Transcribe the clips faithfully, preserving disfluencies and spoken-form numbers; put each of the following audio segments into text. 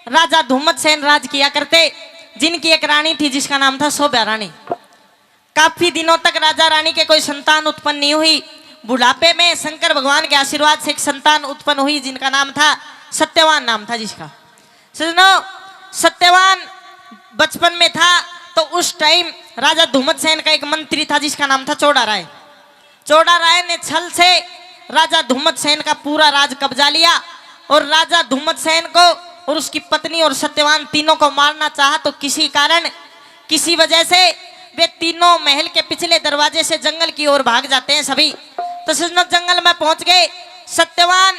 राजा धूमत सेन राज किया करते, जिनकी एक रानी थी जिसका नाम था शोभा रानी। काफी दिनों तक राजा रानी के कोई संतान उत्पन्न नहीं हुई। बुढ़ापे में शंकर भगवान के आशीर्वाद से एक संतान उत्पन्न हुई, जिनका नाम था सत्यवान, नाम था जिसका। सजनों, सत्यवान बचपन में था तो उस टाइम राजा धूमत सेन का एक मंत्री था जिसका नाम था चौड़ा राय। चौड़ा राय ने छल से राजा धूमत सेन का पूरा राज कब्जा लिया और राजा धूमत सेन को और उसकी पत्नी और सत्यवान तीनों को मारना चाहा, तो किसी कारण, किसी वजह से वे तीनों महल के पिछले दरवाजे से जंगल की ओर भाग जाते हैं सभी। तो सजनों, जंगल में पहुंच गए। सत्यवान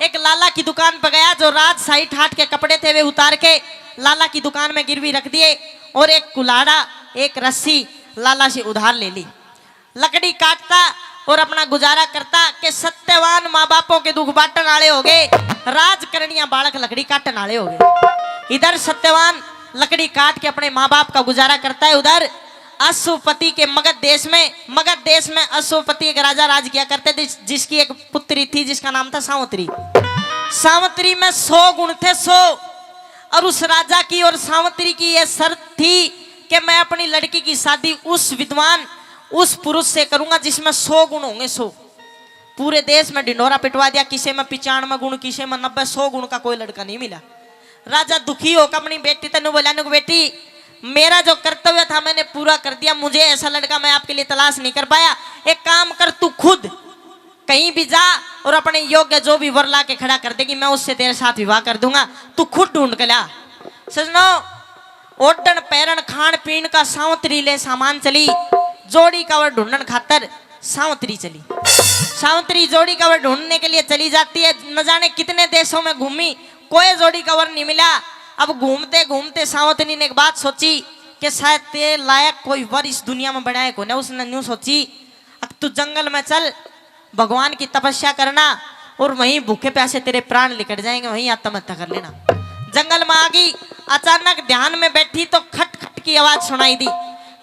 एक लाला की दुकान पर गया, जो राजशाही ठाट के कपड़े थे वे उतार के लाला की दुकान में गिरवी रख दिए और एक कुल्हाड़ा, एक रस्सी लाला से उधार ले ली। लकड़ी काटता और अपना गुजारा करता कि सत्यवान माँ बापों के दुख बांटन आले हो गए, राजकरणिया बालक लकड़ी काटन आले हो गए। इधर सत्यवान लकड़ी काट के अपने माँ बाप का गुजारा करता है, उधर अश्वपति के मगध देश में, मगध देश में अश्वपति एक राजा राज किया करते थे, जिसकी एक पुत्री थी जिसका नाम था सावंतरी। सावंतरी में सौ गुण थे, सौ। और उस राजा की और सावंतरी की यह शर्त थी कि मैं अपनी लड़की की शादी उस विद्वान, उस पुरुष से करूंगा जिसमें सौ गुण होंगे, सौ। पूरे देश में ढिंडोरा पिटवा दिया, किसे में पिचानवे गुण, किसे में नब्बे, सौ गुण का कोई लड़का नहीं मिला। राजा दुखी होकर अपनी बेटी तै न्यू बोला, न्यू, "बेटी, मेरा जो कर्तव्य था मैंने पूरा कर दिया, मुझे ऐसा लड़का मैं आपके लिए तलाश नहीं कर पाया। एक काम कर, तू खुद कहीं भी जा और अपने योग्य जो भी वर ला के खड़ा कर देगी, मैं उससे तेरे साथ विवाह कर दूंगा, तू खुद ढूंढ के ला।" सजनों, ओढ़ण पैरण खान पीन का सावंतरी ले सामान चली, जोड़ी का वर ढूंढण खातर सावंतरी चली। सावंतरी जोड़ी का वर ढूंढने के लिए चली जाती है। न जाने कितने देशों में घूमी, कोई जोड़ी का वर नहीं मिला। अब घूमते घूमते सावंतरी ने एक बात सोची कि शायद तेरे लायक कोई वर इस दुनिया में बना है कोने। उसने न्यू सोची, "अब तू जंगल में चल, भगवान की तपस्या करना और वहीं भूखे प्यासे तेरे प्राण निकल जाएंगे, वहीं आत्महत्या कर लेना।" जंगल में आ गई। अचानक ध्यान में बैठी तो खट खट की आवाज सुनाई दी।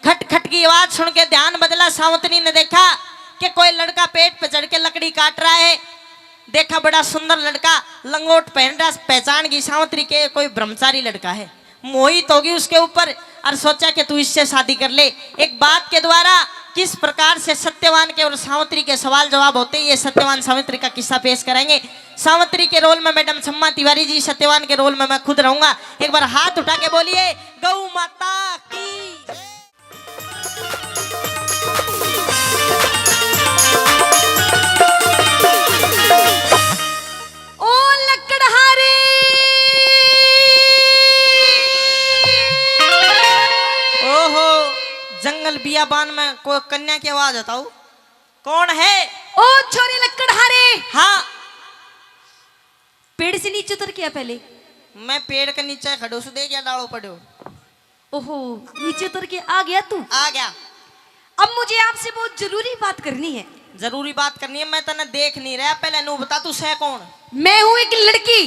खट खट की आवाज सुन के ध्यान बदला। सावंतरी ने देखा कि कोई लड़का पेड़ पे चढ़ के लकड़ी काट रहा है। देखा, बड़ा सुंदर लड़का, लंगोट पहन रहा। पहचान गई सावंतरी के कोई ब्रह्मचारी लड़का है। मोहित होगी उसके ऊपर और सोचा कि तू इससे शादी कर ले। एक बात के द्वारा किस प्रकार से सत्यवान के और सावित्री के सवाल जवाब होते हैं, ये सत्यवान सावित्री का किस्सा पेश करेंगे। सावित्री के रोल में मैडम सम्मा तिवारी जी, सत्यवान के रोल में मैं खुद रहूंगा। एक बार हाथ उठा के बोलिए, गौ माता की। ओ लकड़हारे। ओहो, जंगल बियाबान में कोई कन्या की आवाज बताओ, कौन है? ओ छोरे लकड़हारे। हाँ। पेड़ से नीचे उतर के आ पहले। मैं पेड़ के नीचे खड़ो सु, दे गया डालो पड़ो। ओहो, नीचे उतर के आ गया तू? आ गया। अब मुझे आपसे बहुत जरूरी बात करनी है। जरूरी बात करनी है? मैं तन्ने देख नहीं रहा, पहले नू बता तू सै कौन? मैं हूँ एक लड़की।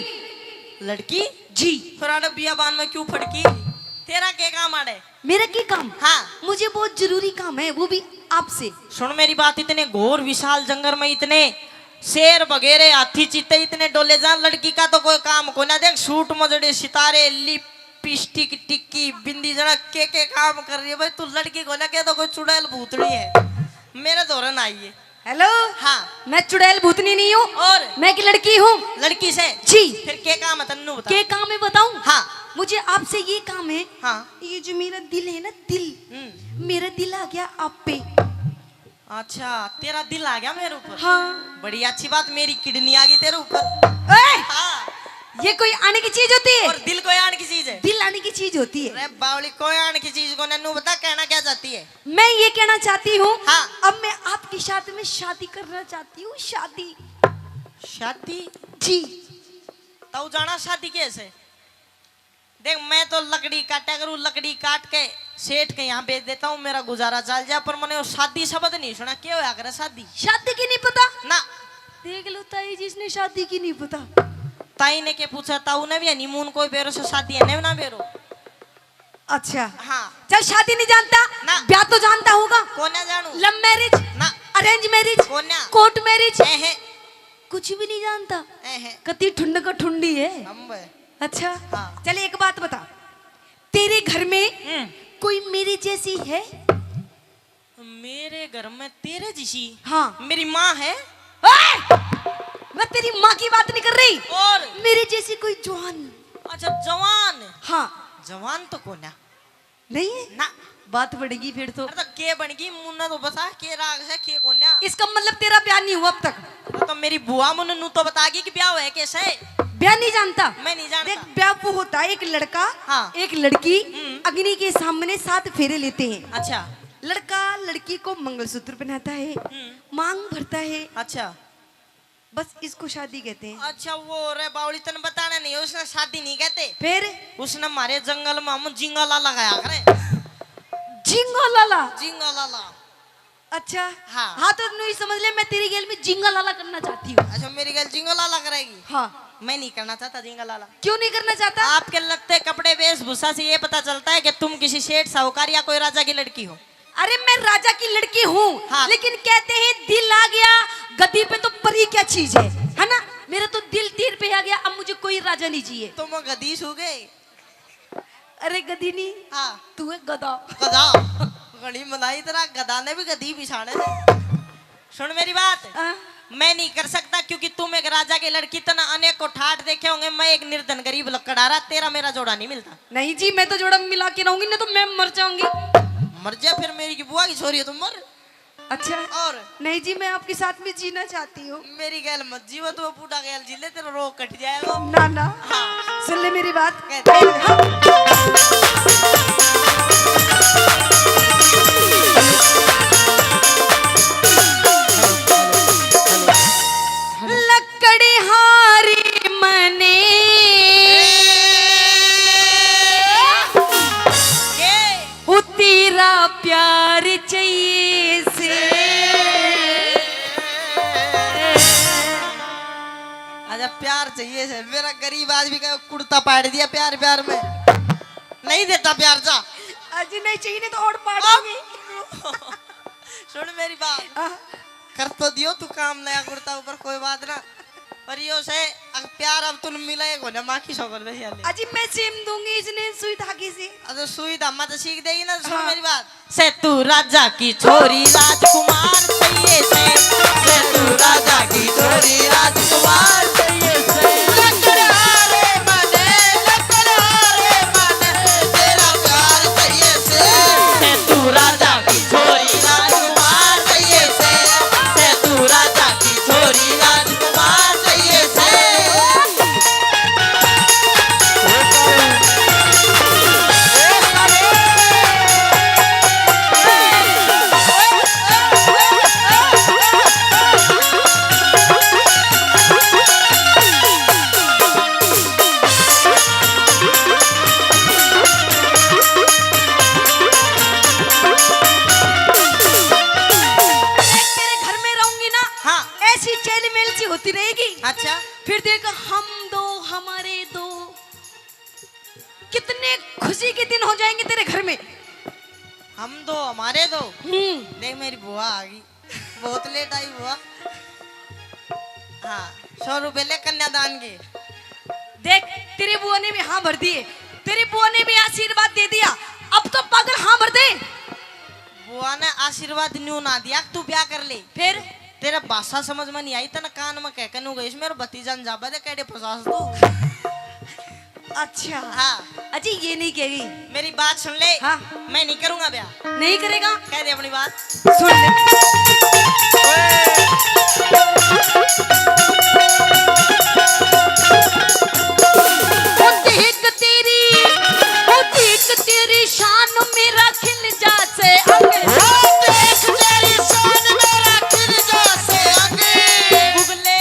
लड़की? जी। फिर आने बियाबान में क्यों फड़की? तेरा के काम आड़े? मेरा के काम? हाँ। मुझे बहुत जरूरी काम है, वो भी आपसे। सुन मेरी बात, इतने घोर विशाल जंगल में इतने शेर बगेरे, हाथी, चीते इतने डोले जा, लड़की का तो कोई काम को ना। देख सूट में जड़े सितारे, लिपस्टिक, टिक्की, बिंदी, जरा के के काम कर रही है भाई। तू लड़की को ना कह, तो कोई चुड़ैल भूतनी है, मेरे धोरे ना आई है। हेलो। हाँ। मैं चुड़ैल भूतनी नहीं हूँ। और? मैं एक लड़की हूँ। लड़की से? जी। फिर के काम है तन्नू बता। के काम है बताऊँ? हाँ। मुझे आपसे ये काम है। हाँ। ये जो मेरा दिल है ना, दिल, हम्म। मेरा दिल आ गया आप पे। अच्छा, तेरा दिल आ गया मेरे ऊपर? हाँ। बड़ी अच्छी बात, मेरी किडनी आ गई तेरे ऊपर। ओए! हाँ। ये कोई आने की चीज होती है? और दिल कोई आने की चीज है? दिल आने की चीज होती है। अरे बावली, कोई आने की चीज को, नन्नू बता, कहना क्या चाहती है? मैं ये कहना चाहती हूँ, हाँ। अब मैं आपके साथ में शादी करना चाहती हूँ, शादी। शादी? जी। तू जाना शादी कैसे? देख, मैं तो लकड़ी काटा करूँ, लकड़ी काट के सेठ के यहाँ बेच देता हूँ, मेरा गुजारा चल जाए, पर मैंने वो शादी शब्द नहीं सुना। क्या होया करे शादी? शादी की नहीं पता? ना। देख लो ताई, जिसने शादी की नहीं पता। ताई ने के पूछा, ताऊ ने भी हनीमून कोई बेरो से शादी है ने ना बेरो? अच्छा। हाँ। चल, शादी नहीं जानता, ना। ब्याह तो जानता होगा। कोन्या जानू। Love marriage? ना। Arrange marriage? कोन्या। Court marriage? एहे। कुछ भी नहीं जानता। एहे। कती ठुंड का ठुंडी है। हम बे। अच्छा। हाँ। चल, एक बात बता, तेरे घर में हम्म। कोई मेरे जैसी है? मेरे घर में तेरे जैसी? हाँ। मेरी माँ है। ओए! मैं तेरी माँ की बात नहीं कर रही। और? मेरे जैसी कोई जवान। अच्छा, जवान। हाँ। जवान तो कोन्या। नहीं है? ना। बात बढ़ेगी फिर तो। अरे तो के बनेगी? मुन्ना तो बता, के राग है, के कोन्या। इसका मतलब तेरा ब्याह नहीं हुआ अब तक? अरे तो मेरी बुआ मुन्ने नू तो बतागी कि ब्याह है कैसे। ब्याह नहीं जानता? मैं नहीं जानता। देख, ब्याह वो होता है, एक लड़का, हाँ। एक लड़की हम्म। अग्नि के सामने सात फेरे लेते हैं। अच्छा। लड़का लड़की को मंगलसूत्र पहनाता है, हम्म। मांग भरता है। अच्छा। बस इसको शादी कहते हैं। अच्छा, वो रे बावली, तने बताना नहीं, उसने शादी नहीं कहते। फिर? उसने हमारे जंगल में हम जिंगाला लगाया करे। जिंगालाला? जिंगालाला। अच्छा। हाँ। हाँ, तो न्यू ही समझ ले, मैं तेरी गेल में जिंगालाला करना चाहती हूँ। अच्छा, मेरी गेल जिंगालाला करेगी? हाँ। मैं नहीं करना चाहता जिंगालाला। क्यों नहीं करना चाहता? आपके लत्ते, कपड़े, वेशभूषा से ये पता चलता है कि तुम किसी सेठ, साहूकार या कोई राजा की लड़की हो। अरे, मैं राजा की लड़की हूँ, हाँ। लेकिन कहते हैं, दिल आ गया गद्दी पे तो परी क्या चीज है, है ना? मेरा तो दिल तीर पे आ गया, अब मुझे कोई राजा नहीं चाहिए। तो मैं गद्दी सू गए। अरे गद्दी नहीं, हाँ। तू है गधा। गधा। घणी मलाई तरह गधा ने भी गद्दी बिछाने थे। सुन मेरी बात। हाँ। मैं नहीं कर सकता, क्योंकि तुम एक राजा की लड़की, तना अनेक को ठाट देखे होंगे, मैं एक निर्धन गरीब लकड़हारा, तेरा मेरा जोड़ा नहीं मिलता। नहीं जी, मैं तो जोड़ा मिला के रहूंगी, नहीं तो मैं मर जाऊंगी। मर जा फिर, मेरी की बुआ की छोरी है, तुम मर। अच्छा। और? नहीं जी, मैं आपके साथ में जीना चाहती हूँ। मेरी गैल मत जीव, तू बूढ़ा गैल जी ले, तेरा रोग कट जाएगा। ना, ना। हाँ। सुन ले मेरी बात। कहते हैं। लकड़हारी मने के? वो तेरा प्यार चाहिए से। अच्छा, प्यार चाहिए से। मेरा गरीब आदमी का कुर्ता पाड़ दिया प्यार, प्यार में। नहीं देता प्यार, जा। अजी, नहीं चाहिए, नहीं तो और पाड़ दूंगी। सुन मेरी बात। हाँ। कर तो दियो तू काम नया कुर्ता ऊपर, कोई बात ना। पर यो से, अगर प्यार अब तुम मिले को ना, माँ की शौकर में ले। अजी, मैं सीम दूंगी इसने सुई धागे से। अरे सुई धामा तो सीख देगी ना, सुन हाँ। मेरी बात। से तू राजा की छोरी राजकुमार चाहिए से, से तू राजा की छोरी राजकुमार चाहिए से। लकड़हारे मने, लकड़हारे मने, तेरा प्यार चाहिए से। से तू राजा की छोरी राजकुमार चाहिए से, से तू राजा की छोरी राजकुमार चाहिए से। तेरे घर में रहूंगी ना, हाँ। ऐसी चहलमेल सी होती रहेगी। अच्छा। फिर देख, हम दो, हमारे दो, कितने खुशी के दिन हो जाएंगे तेरे घर में। हम दो, हमारे दो। हम्म। देख, मेरी बुआ आ गई, बहुत लेट आई बुआ। हाँ, सौ रुपए ले कन्यादान के। देख, तेरी बुआ ने भी हाँ भर दिए, तेरी बुआ ने भी आशीर्वाद दे दिया। अब तो पागल हाँ भर दे। बुआ ने आशीर्वाद न्यू ना दिया कि तू ब्याह कर ले। फिर? तेरे भाषा समझ में नहीं आई, तने कान में कह के न्यू गई, मेरे भतीजा ने जाबे दे, केड़े फंसास तू। अच्छा। हाँ। अजी, ये नहीं कह गई। मेरी बात सुन ले। हाँ। मैं नहीं करूंगा ब्याह। नहीं करेगा? कह दे अपनी बात। सुन ले। ओ देख तेरी, ओ देख तेरी शान मेरा खिल जा से अंग। ओ देख तेरी शान मेरा खिल जा से अंग। बुगले।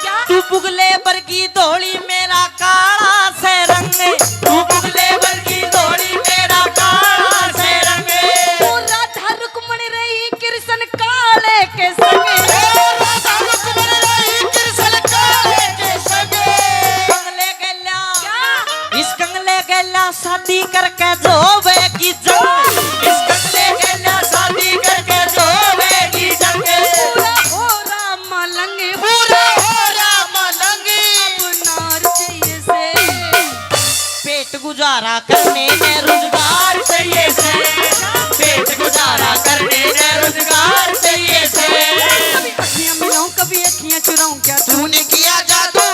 क्या? तू बुगले बरगी धोली, मेरा काला से रंग। तू बुगले बरगी धोली, मेरा काला से रंग। ओ राधा रुक्मण रही कृष्ण काले के संग। ओ राधा रुक्मण रही कृष्ण काले के संग। कंगले गेल्या। क्या? इस कंगले गेल्या शादी करके जो होवेगी जंग। इस कंगले गेल्या शादी करके जो होवेगी जंग। पूरा हो राम लंग। पूरा हो राम लंग। अब नार चाहिए से। गुजारा करने ने रोजगार चाहिए से, पेट गुजारा करने ने रोजगार चाहिए से। कभी अखियां मिलाऊं, कभी अखियां चुराऊं, क्या तूने किया जादू?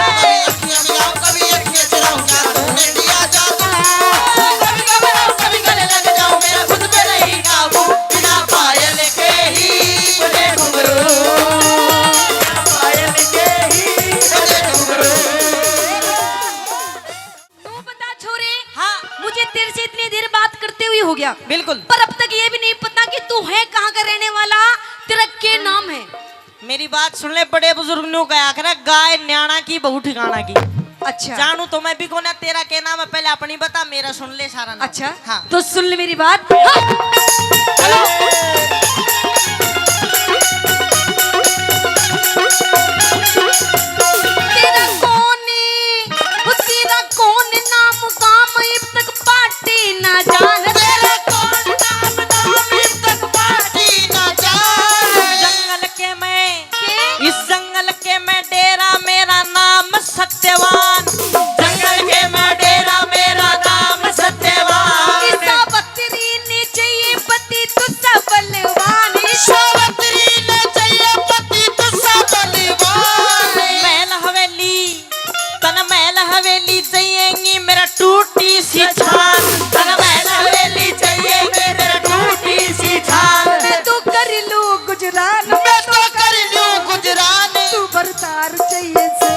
कभी अखियां मिलाऊं, कभी अखियां चुराऊं, क्या तूने किया जादू? कभी घबराऊं, कभी गले लग जाऊं, मेरा खुद पे नहीं काबू। बिना पायल के ही बजे घुंघरू, बिना पायल के ही बजे घुंघरू। तू बता छोरे। हाँ। मुझे तेरे से इतनी देर बात करते हुए हो गया। बिल्कुल। पर अब तक ये भी नहीं पता कि तू है कहाँ का रहने वाला, तेरा क्या नाम है? मेरी बात सुन ले, बड़े बुजुर्ग न्यू कहा करे, गाय न्याणा की, बहू ठिकाणा की। अच्छा। जानू तो मैं भी कोना, तेरा क्या नाम है, पहले अपनी बता, मेरा सुन ले सारा नाम। अच्छा। हाँ। तो सुन ले मेरी बात। हाँ। Hello। तेरा कौन, वो तेरा कौन नाम काम, इब तक पार्टी ना जान। तेरा कौन नाम काम, इब तक पार्टी ना जान। जंगल के मैं, के? इस जंगल के मैं डेरा, मेरा नाम सत्यवान। जंगल के मैं डेरा, मेरा नाम सत्यवान। इस सावित्री ने चाहिए पति, तुझसा बलवान। इस सावित्री ने चाहिए पति, तुझसा बलवान। महल हवेली, तन महल हवेली चाहिएगी, मेरा टूटी सी छान। तन महल हवेली चाहिएगी, मेरा टूटी सी छान। मैं तो कर लूं गुजरान, मैं तो कर लूं गुजरान। तू बरदार चाहिए से।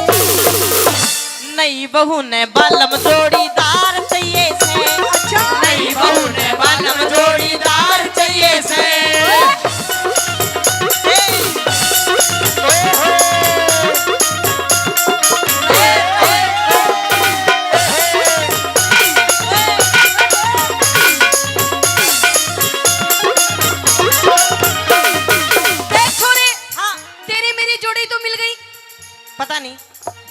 नई बहू ने बालम जोड़ीदार चाहिए से। अच्छा। नई बहू ने बालम जोड़ीदार चाहिए से। ए। ए छोरे, हाँ। तेरी मेरी जोड़ी तो मिल गई। पता नहीं।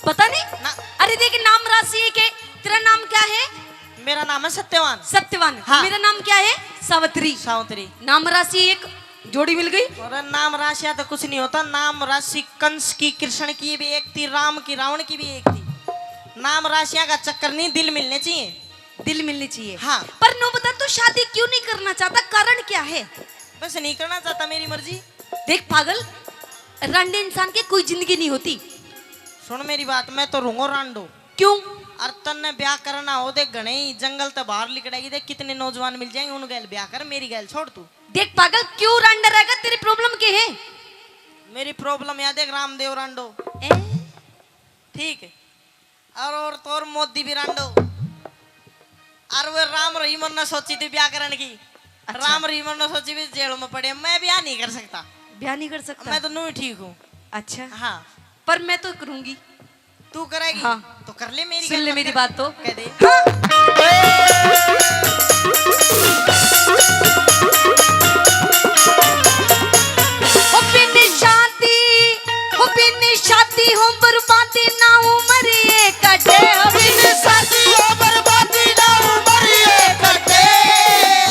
पता नहीं? ना। अरे देख, नाम राशि एक है। तेरा नाम क्या है? मेरा नाम है सत्यवान। सत्यवान। हाँ। मेरा नाम क्या है? सावित्री। सावित्री। नाम राशि एक, जोड़ी मिल गई। और नाम राशियां तो कुछ नहीं होता। नाम राशि कंस की, कृष्ण की भी एक थी, राम की, रावण की भी एक थी। नाम राशियां का चक्कर नहीं, दिल मिलने चाहिए। दिल मिलनी चाहिए। हाँ। पर न्यू बता, तू शादी क्यों नहीं करना चाहता, कारण क्या है? बस नहीं करना चाहता, मेरी मर्जी। देख पागल, रांडे इंसान की कोई जिंदगी नहीं होती। सुन मेरी बात, मैं तो रहूंगा रांडो। क्यों? अर तन्ने ब्याह करना हो, देख घणे ही जंगल ते बाहर लिकड़ेगी, देख कितने नौजवान मिल जाएंगे, उन गैल ब्याह कर, मेरी गैल छोड़ तू। देख पागल, क्यों रांडा रहेगा, तेरी problem के है? मेरी problem या देख, रामदेव रांडो। ए? ठीक है। और, और तो और मोदी भी रांडो। और वो राम रहीमन ने सोची थी ब्याह करने की। अच्छा। राम रहीमन ने सोची भी जेल में पड़े, मैं ब्याह नहीं कर सकता। ब्याह नहीं कर सकता? मैं तो नू ही ठीक हूँ। अच्छा। हाँ। पर मैं तो करूंगी। तू करेगी? हाँ। तो कर ले मेरी सुन ले मेरी बात तो। कह दे। हाँ। ओ बिन शादी, ओ बिन शादी हो बर्बादी ना उम्र ये कटे। ओ बिन शादी हो बर्बादी ना उम्र ये कटे।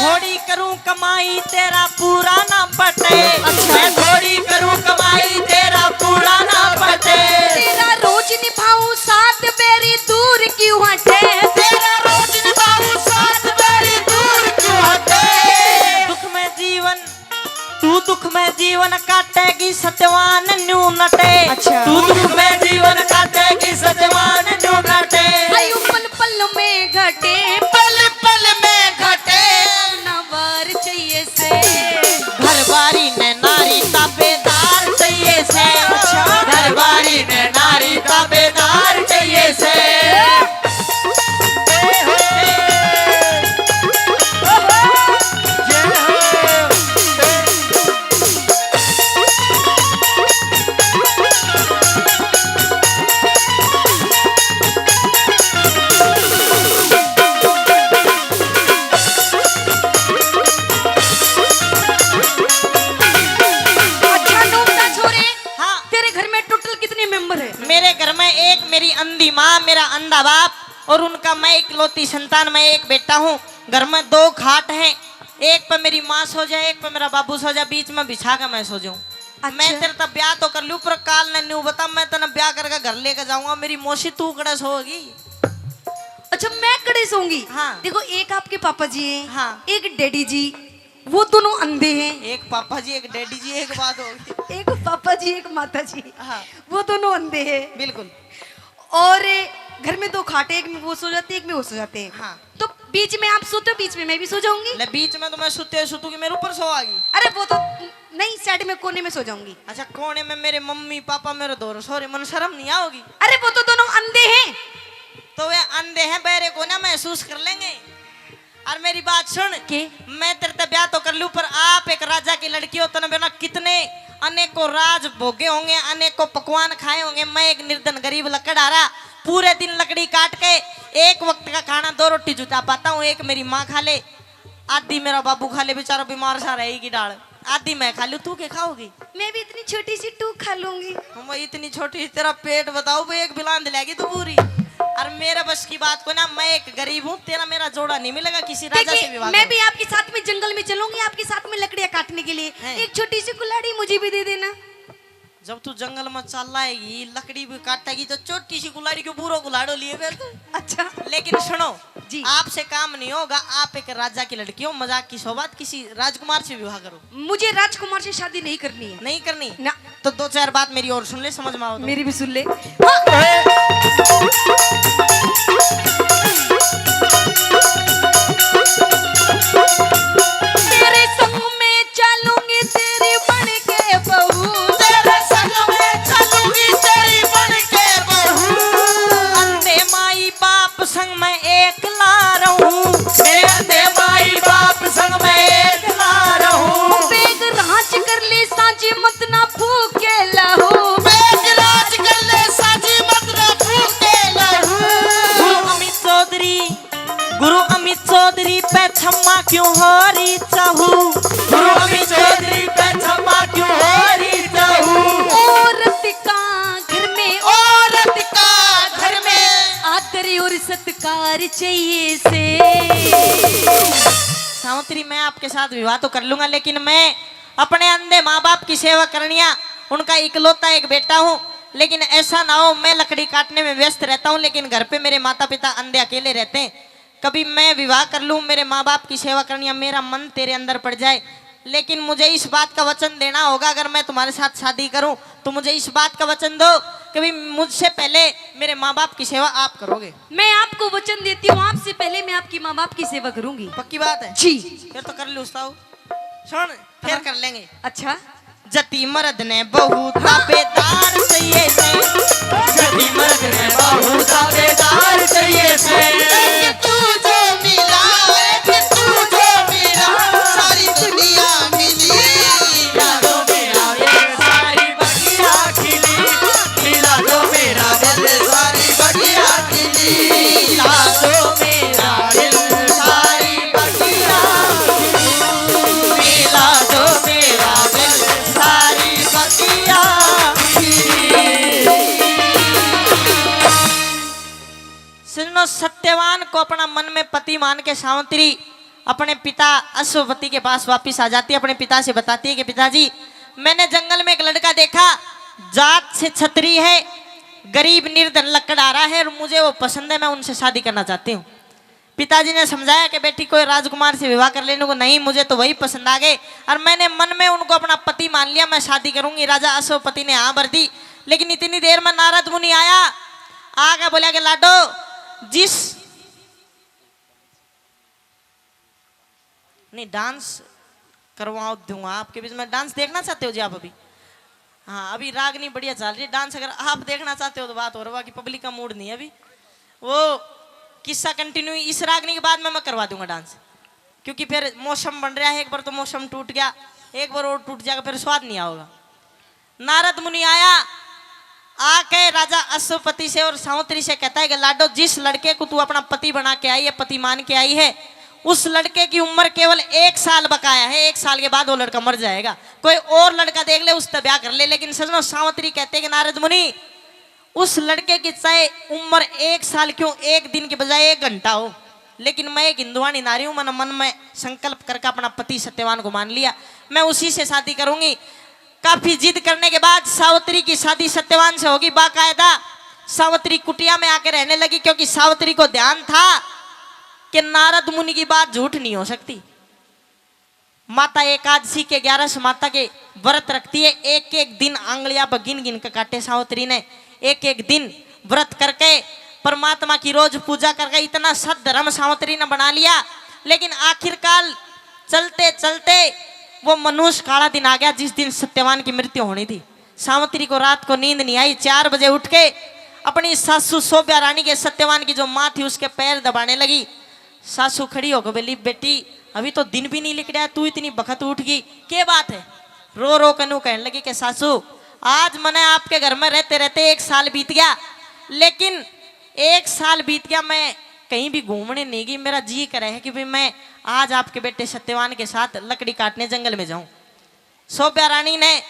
थोड़ी करूं कमाई तेरा पूरा ना पटे। अच्छा। मैं थोड़ी करूं कमाई तेरा पूरा ना पटे। तेरा रोज निभाऊं साथ मेरी दूर क्यों हटे। तेरा रोज निभाऊं साथ मेरी दूर क्यों हटे। दुख में जीवन, तू दुख में जीवन काटेगी सत्यवान न्यू नटे। अच्छा। तू दुख में जीवन काटेगी सत्यवान न्यू नटे। आयु पल पल में घटे। पल पल में घटे। ना बार चाहिए से। घर बारी ने नारी ताबेदार चाहिए से। अच्छा। घर बारी ने नारी ताबेदार चाहिए से। अच्छा, नूंगदा छोरे, हाँ। तेरे घर में total कितने member हैं? मेरे घर में एक मेरी अंधी माँ, मेरा अंधा बाप और उनका मैं इकलौती संतान, मैं एक बेटा हूँ। घर में दो खाट हैं, एक पे मेरी माँ सो जाए, एक पे मेरा बाबू सो जाए, बीच में बिछा के मैं सो जाऊँ। अच्छा। मैं तेरे तब ब्याह तो कर लूँ, पर काल ने न्यू बता, मैं तने ब्याह करके घर लेके जाऊंगा, मेरी मौसी तू कड़े सोगी। अच्छा, मैं कड़े सोऊंगी। हाँ। देखो, एक आपके पापा जी हैं, हाँ। एक डैडी जी, वो दोनों अंधे हैं। एक पापा जी, एक डैडी जी, एक बात होगी। एक पापा जी, एक माता जी, हाँ। वो दोनों अंधे हैं। बिल्कुल। और घर में दो खाटे, एक में वो सो जाते हैं, एक में वो सो जाते हैं। हाँ। तो बीच में आप सोते हो, बीच में मैं भी सो जाऊंगी। ले, बीच में तो मैं सोते हुए सोतूंगी, मेरे ऊपर सोओगी। अरे, वो तो नहीं, साइड में कोने में सो जाऊंगी। अच्छा, कोने में मेरे मम्मी पापा मेरे दो सो रहे, मन शर्म नहीं आओगी? अरे, वो तो दोनों अंधे हैं। तो वे अंधे हैं, बहरे को ना महसूस कर लेंगे। और मेरी बात सुन, के? मैं तेरे ते ब्याह तो कर लूं, पर आप एक राजा की लड़की हो, तने बिना कितने अनेकों राज भोगे होंगे, अनेकों पकवान खाए होंगे। मैं एक निर्धन गरीब लकड़हारा, पूरे दिन लकड़ी काट के एक वक्त का खाना, दो रोटी जुटा पाता हूँ। एक मेरी माँ खा ले, आधी मेरा बाबू खा ले, बेचारा बीमार सा रहेगी डाल, आधी मैं खा लूं, तू के खाओगी? मैं भी इतनी छोटी सी टूक खा लूंगी। हम इतनी छोटी, तेरा पेट बताओ, वो एक बिलांद लेगी तू पूरी। और मेरे बस की बात को ना, मैं एक गरीब हूँ, तेरा मेरा जोड़ा नहीं मिलेगा किसी राजा से देखिए, विवाह मैं करो। भी आपके साथ में जंगल में चलूंगी, आपके साथ में लकड़ियां काटने के लिए। हैं। एक छोटी सी कुल्हाड़ी मुझे भी दे देना। जब तू जंगल में चल आएगी, लकड़ी भी काटेगी, तो छोटी सी कुल्हाड़ी क्यों, पूरा कुल्हाड़ो लिए फिर तू। अच्छा। लेकिन सुनो, जी। आपसे काम नहीं होगा, आप एक राजा की लड़की हो, मजाक की सौ बात, किसी राजकुमार से विवाह करो। मुझे राजकुमार से शादी नहीं करनी है। नहीं करनी? ना। तो दो चार बात मेरी और सुन ले, समझ में आओ तो। मेरी भी सुन ले। तेरे संग में चलूंगी तेरी बन के बहू। तेरे संग में चलूंगी तेरी बन के बहू। अंधे माई बाप संग मैं एकला रहूं। मैं अंधे माई बाप संग मैं एकला रहूं। बेग राज कर ले सांझी मत ना फूके लहू। बेग राज कर ले सांझी मत ना फूके लहू। गुरु अमित चौधरी, गुरु अमित चौधरी पे छम्मा क्यों हो रही चाहू? गुरु अमित चौधरी पे छम्मा क्यों हो रही चाहू? औरत का घर में, औरत का घर में आदर और सत्कार चाहिए से। सावित्री, मैं आपके साथ विवाह तो कर लूंगा, लेकिन मैं अपने अंधे माँ बाप की सेवा करनिया, उनका इकलौता एक बेटा हूँ, लेकिन ऐसा ना हो, मैं लकड़ी काटने में व्यस्त रहता हूँ, लेकिन घर पे मेरे माता पिता अंधे अकेले रहते हैं। कभी मैं विवाह कर लूँ, मेरे माँ बाप की सेवा करनिया, मेरा मन तेरे अंदर पड़ जाए, लेकिन मुझे इस बात का वचन देना होगा, अगर मैं तुम्हारे साथ शादी करूँ तो मुझे इस बात का वचन दो, कभी मुझसे पहले मेरे माँ बाप की सेवा आप करोगे। मैं आपको वचन देती हूँ, आपसे पहले मैं आपकी माँ बाप की सेवा करूंगी। पक्की बात है? जी। फिर तो कर लो उस्ताद। सुन, फिर हाँ। कर लेंगे। अच्छा। जति मर्द ने बहू ताबेदार चाहिए से। जति मर्द ने बहू ताबेदार चाहिए से। एक तू जो मिला, एक तू जो मिला, सारी दुनिया मिली। यादों में आवे सारी बगिया खिली। मिला दो मेरा दिल, सारी बगिया खिली। मिला दो मेरा दिल, सारी बगिया खिली। मिला दो मेरा दिल, सारी बगिया खिली। सुनो, सत्यवान को अपना मन में पति मान के सावित्री अपने पिता अश्वपति के पास वापस आ जाती है, अपने पिता से बताती है कि पिताजी, मैंने जंगल में एक लड़का देखा, जात से छत्री है, गरीब निर्धन लकड़हारा है और मुझे वो पसंद है, मैं उनसे शादी करना चाहती हूँ। पिताजी ने समझाया कि बेटी, कोई राजकुमार से विवाह कर लेने को नहीं, मुझे तो वही पसंद आ गए और मैंने मन में उनको अपना पति मान लिया, मैं शादी करूंगी। राजा अश्वपति ने हाँ भर दी, लेकिन इतनी देर में नारद मुनि आया, आके बोला कि लाडो, जिस नहीं, डांस करवा दूंगा आपके बीच में। डांस देखना चाहते हो जी आप अभी? हाँ, अभी रागनी बढ़िया चल रही है। डांस अगर आप देखना चाहते हो तो बात और, बाकी पब्लिक का मूड नहीं है अभी। वो किस्सा कंटिन्यू इस रागनी के बाद में मैं करवा दूंगा डांस, क्योंकि फिर मौसम बन रहा है, एक बार तो मौसम टूट गया, एक बार और टूट जाएगा, फिर स्वाद नहीं आओगा। नारद मुनि आया, आके राजा अश्वपति से और सावित्री से कहता है कि लाडो, जिस लड़के को तू अपना पति बना के आई है, पति मान के आई है, उस लड़के की उम्र केवल एक साल बकाया है, एक साल के बाद वो लड़का मर जाएगा। कोई और लड़का देख ले, उससे ब्याह कर ले। लेकिन सजनो, सावित्री कहते हैं कि नारद मुनि, उस लड़के की चाहे उम्र एक साल क्यों, एक दिन की बजाय एक घंटा हो, लेकिन मैं एक हिंदुवानी नारी हूं, मैंने मन में संकल्प करके अपना पति सत्यवान को मान लिया, मैं उसी से शादी करूंगी। काफी जिद करने के बाद सावित्री की शादी सत्यवान से होगी बाकायदा। सावित्री कुटिया में आके रहने लगी, क्योंकि सावित्री को ध्यान था कि नारद मुनि की बात झूठ नहीं हो सकती। माता एकादशी के ग्यारह माता के व्रत रखती है, एक एक दिन आंगलियां पर गिन गिन के काटे सावित्री ने। एक एक दिन व्रत करके, परमात्मा की रोज पूजा करके इतना सद्धर्म सावित्री ने बना लिया। लेकिन आखिरकार चलते चलते वो मनुष्य काला दिन आ गया, जिस दिन सत्यवान की मृत्यु होनी थी। सावित्री को रात को नींद नहीं आई। चार बजे उठ के अपनी सासू शोभ्या रानी के, सत्यवान की जो माँ थी, उसके पैर दबाने लगी। सासू खड़ी होकर बोली, "बेटी, अभी तो दिन भी नहीं लिकड़ा है, तू इतनी बखत उठ गई, के बात है?" रो रो के न्यू कहने लगी कि सासू, आज मने आपके घर में रहते रहते एक साल बीत गया, लेकिन एक साल बीत गया, मैं कहीं भी घूमने नहीं गई। मेरा जी करे है कि भी मैं आज आपके बेटे सत्यवान के साथ लकड़ी काटने जंगल में जाऊं। शोभ्या रानी ने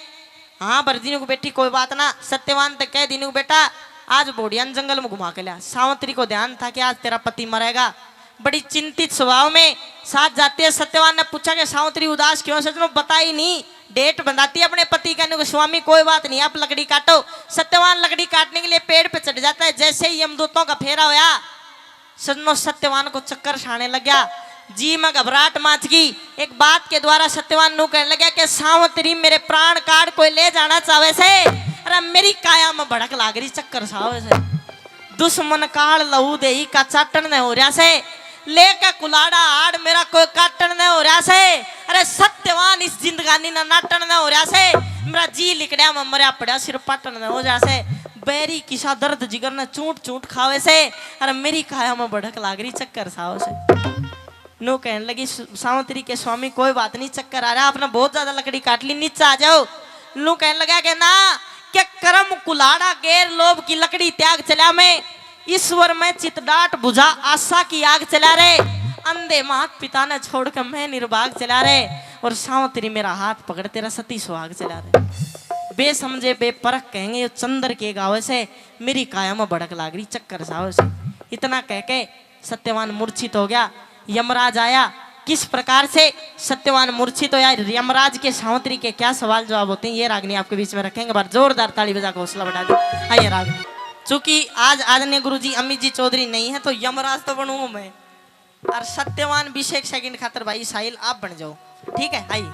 हाँ भर दी न्यू कि बेटी, कोई बात ना। सत्यवान तक कह दी न्यू कि बेटा, आज बोढ़िया ने जंगल में घुमा के लिया। सावित्री को ध्यान था कि आज तेरा पति मरेगा। बड़ी चिंतित स्वभाव में साथ जाती है। सत्यवान ने पूछा कि सावित्री, उदास क्यों है? सज्जनों, बताई नहीं। डेट बंधाती है अपने पति का, न्यू कि स्वामी, कोई बात नहीं, आप लकड़ी काटो। सत्यवान लकड़ी काटने के लिए पेड़ पे चढ़ जाता है। जैसे ही यमदूतों का फेरा होया, सज्जनों, सत्यवान को चक्कर सा आने लग गया। जी में घबराहट माच गई। एक बात के द्वारा सत्यवान न्यू कहने लग गया कि सावित्री, मेरे प्राण काट कोई ले जाना चाहे से, अरे मेरी काया में भड़क लाग रही, चक्कर सा आवे से। दुश्मन काल लहू देही का चाटन ने हो रहा से, लेके कुलाड़ा हाड़ मेरा कोई काटन ने हो रहा से। अरे सत्यवान, इस जिंदगानी ना नाटन ने हो रहा से, मेरा जी लिकड़या में मरया पड़ा सिर पाटन ने हो जा से। बैरी किसा दर्द जिगर ने चूट चूट खावे से, अरे मेरी काया में भड़क लाग रही, चक्कर सा आवे से। न्यू कहने लगी, "स-, सावित्री के स्वामी, कोई बात नहीं, चक्कर आ रहा, आपने बहुत ज्यादा लकड़ी काट ली, नीचे आ जाओ।" न्यू कहने लगा कि ना, कि कर्म कुल्हाड़ा गैर लोभ की लकड़ी त्याग चला मैं, ईश्वर में चित डाट बुझा आशा की आग चला रे, अंधे मात पिता ने छोड़ के मैं निर्भाग चला रे, और सावित्री मेरा हाथ पकड़ तेरा सती सुहाग चला रे। बेसमझे बेपरख कहेंगे, यो चंद्र के गावे से, मेरी काया में भड़क लाग रही, चक्कर सा आवे से। इतना कह के सत्यवान मूर्छित हो गया। यमराज आया। किस प्रकार से सत्यवान मूर्छित होया, यमराज के सावित्री के क्या सवाल जवाब होते हैं, ये रागनी आपके बीच में रखेंगे। बार जोरदार ताली बजा के हौसला बढ़ा दो। आइए रागनी, चूंकि आज आदरणीय गुरुजी अमित जी चौधरी नहीं है, तो यमराज तो बनूंगा मैं, और सत्यवान बीस एक सेकंड खातर भाई साहिल आप बन जाओ, ठीक है? आइए।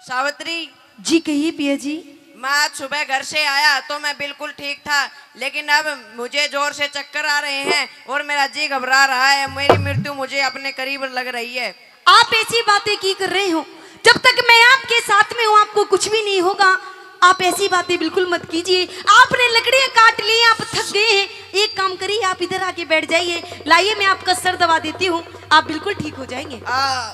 सावित्री। जी कहिए पिया जी। मैं आज सुबह घर से आया तो मैं बिल्कुल ठीक था, लेकिन अब मुझे जोर से चक्कर आ रहे हैं और मेरा जी घबरा रहा है। मेरी मृत्यु मुझे अपने करीब लग रही है। आप ऐसी बातें की कर रहे हो? जब तक मैं आपके साथ में हूँ, आपको कुछ भी नहीं होगा। आप ऐसी बातें बिल्कुल मत कीजिए। आपने लकड़ियाँ काट ली, आप थक गए हैं। एक काम करिए, आप इधर आके बैठ जाइए। लाइए, मैं आपका सर दबा देती हूँ, आप बिल्कुल ठीक हो जाएंगे। आ,